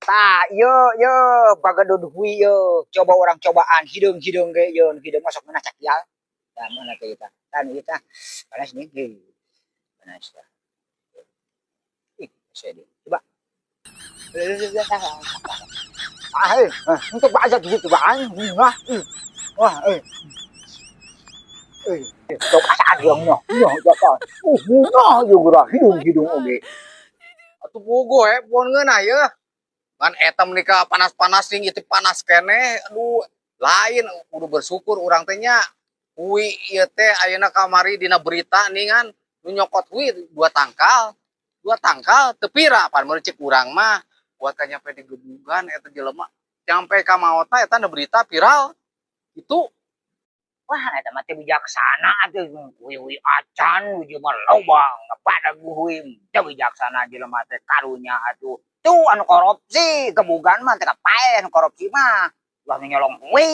Tah, ieu ieu bagedud hui ieu. Coba urang cobaan hideung-hideung ge ieu, hideung masuk ngeunah cakial. Tah, mana teh ieu tah? Tah, nu ieu tah. Panas nih, heuh. Panas tah. Ih, sedih. Coba. Ah, eh, untuk aja gitu cobaan. Wah, ih. Wah, eh. Eh, sok asa ageung nya. Nya, jaka. Ngeunah ieu geura hideung-hideung oge. Atuh puguh eh, pon ngeunah ye. Ngan eta meuni panas-panas ning ieu panas keneh. Aduh, lain kudu bersyukur urang teh nya. Hui ieu teh ayeuna kamari dina berita ningan nu nyokot hui dua tangkal. Dua tangkal teu pira pan mun cek urang mah buat ka nyampe digebugan eta jelema. Nyampe ka maotna eta na berita viral. Itu. Wah, eta mah teu bijaksana atuh, hui-hui acan jelema mah loba ngabadag hui, teu bijaksana jelema teh karunya atuh. Tuh anu korupsi, gebugan mah teu kapae anu korupsi mah. Ulah nyolong hui.